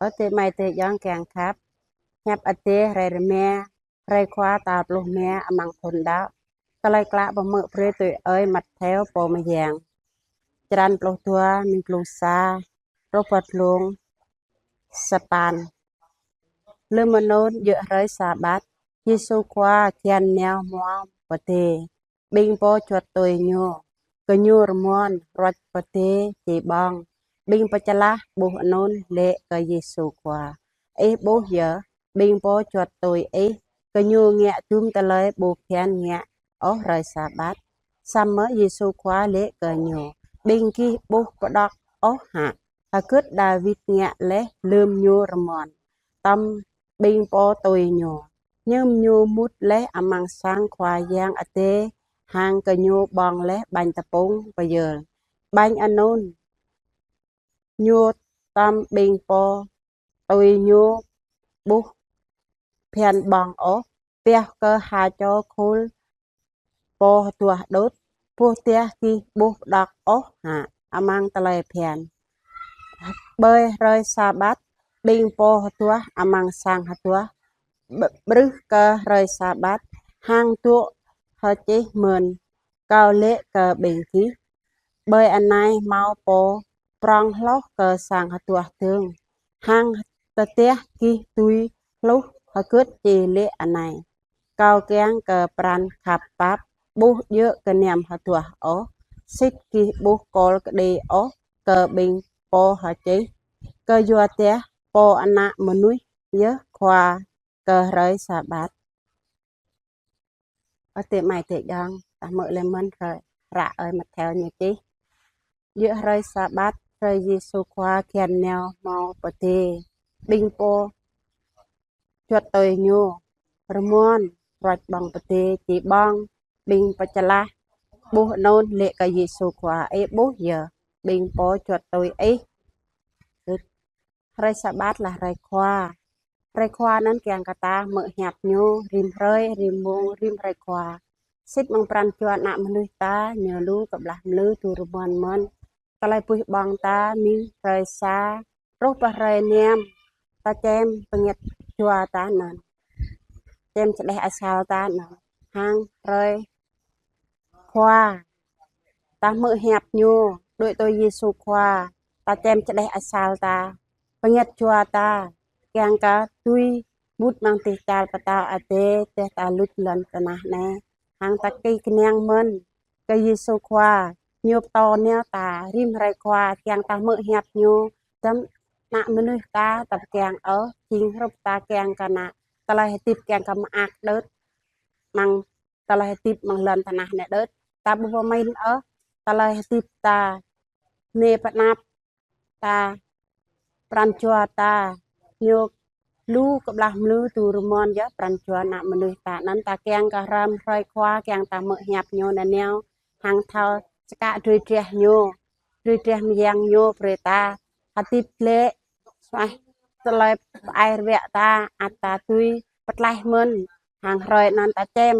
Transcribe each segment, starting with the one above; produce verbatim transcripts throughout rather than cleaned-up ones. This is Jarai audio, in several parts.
Ơ adơi amai adơi ayŏng kiăng khăp. Hiăp Adai hrơi rơma, hrơi Khua tal pluh rơma amăng thun đăo. Tơlơi klă pơmơak brơi tui ơi Mattheo pô mơyang. Črăn pluh dua, mơ̆ng glông sa truh pơ glông sapăn. Lơm anŭn djơ̆ hrơi Sabat, Yêsu Khua kian nao hmâo pơdai. Ƀing pô juăt tui Ñu, gơñu rơmon, ruăč pơdai či ƀơ̆ng. Ƀing pơčlah ƀuh anŭn laĭ kơ Yêsu Khua: "Ih ƀuh yơh, ƀing pô juăt tui Ih, gơñu ngă dŭm tơlơi ƀu kian ngă ôh hrơi Sabat." Samơ̆ Yêsu Khua laĭ kơ gơñu: "Ƀing gih ƀu pơđŏk ôh hă hơgĕt Dawid ngă laih lơm ñu rơmon tơm ƀing pô tui ñu, hiư̆m ñu mŭt laih amăng sang Khua Yang Adai hăng gơñu ƀơ̆ng laih ƀañ tơpŭng pơyơr? Ƀañ anŭn ñu tơm ƀing pô tui ñu ƀu phiăn ƀơ̆ng ôh, pioh kơ ha čô khul pô hơduah đôč. Ƀuh dah gih ƀu pơđŏk ôh hă amăng tơlơi phiăn? Ƀơi hrơi Sabat, ƀing pô hơduah amăng sang hơduah, ƀ-, brưh kơ hrơi Sabat, hăng dŏ hơčih mơ̆n. Kâo laĭ kơ ƀing gih, ƀơi anai hmâo pô prŏng hloh kơ sang hơduah dơ̆ng. Hăng tơdah gih tui hluh hơgĕt či laĭ anai: 'Kâo kiăng kơ pran khăp pap ƀu djơ̆ gơnam hơduah ôh,' sĭt gih ƀu kol kơđi ôh kơ ƀing pô hơčih, kơyua dah Pô Ană Mơnuih yơh Khua kơ hrơi Sabat." Ơ adơi amai adơi ayŏng, ta hmư̆ laih mơ̆n hră, hră ơi Mattheo ñu čih. Djơ̆ hrơi Sabat, hrơi Yêsu Khua kian nao hmâo pơdai. Ƀing pô juăt tui Ñu rơmon, ruăč ƀơ̆ng pơdai či ƀơ̆ng. Ƀing pơčlah ƀuh anŭn laĭ kơ Yêsu Khua: "Ih ƀuh yơh, ƀing pô juăt tui Ih." Hrơi Sabat lah hrơi Khua. Hrơi Khua anŭn kiăng kơ ta hmư̆ hiăp Ñu rĭm hrơi, rĭm mông, rĭm hrơi Khua. Sĭt amăng pran jua ană mơnuih ta, ñu lu kơblah mlư, tŭ rơmon mơ̆n. Tơlơi puih ƀơ̆ng ta mơ̆ng hrơi sa truh pơ hrơi năm, ta čem bơngăt jua ta anŭn, čem čơđeh asal ta anŭn. Hăng hrơi Khua, ta hmư̆ hiăp Ñu, đuaĭ tui Yêsu Khua, ta čem čơđeh asal ta, bơngăt jua ta, kiăng kơ dưi mŭt amăng dêh čar pơtao Adai, dah ta luč lŏn tơnah anai. Hăng ta kơnang mơ̆n kơ Yêsu Khua, Ñu pơtô nao ta rĭm hrơi Khua, kiăng ta hmư̆ hiăp Ñu. Tơm ană mơnuih ta, ta kiăng ôh, jing hrup ta kiăng kơ ană tơlơi hơdip kiăng kơ mơak đôč, amăng tơlơi hơdip amăng lŏn tơnah anai đôč. Ta ƀu pơmĭn ôh tơlơi hơdip ta, ne pơnăp ta, pran jua ta, ñu lu kơblah mlư, tŭ rơmon yơh pran jua ană mơnuih ta anŭn. Ta kiăng kơ rĭm hrơi Khua kiăng ta hmư̆ hiăp Ñu nanao, hăng thâo čơkă drơi drah Ñu, drơi drah mơyang Ñu brơi ta hơdip lĕ suaih tơlơi pơai rơwĕ ta, ăt ta dưi pơtlaih mơ̆n. Hăng hrơi anŭn ta čem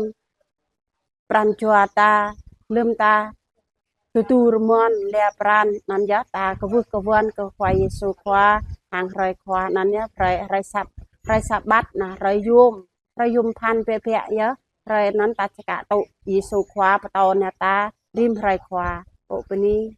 pran jua ta, lơm ta tơtŭ rơmon laih pran anŭn yơh ta kwưh kơwăn kơ Khua Yêsu Khua. Hăng hrơi Khua anŭn yơh hrơi, hrơi Sab-, hrơi Sabat, na hrơi yôm, hrơi yôm phăn biă biă yơh. Hrơi anŭn ta čơkă tŭ Yêsu Khua pơtô nao ta rĭm hrơi Khua. Pô bơni.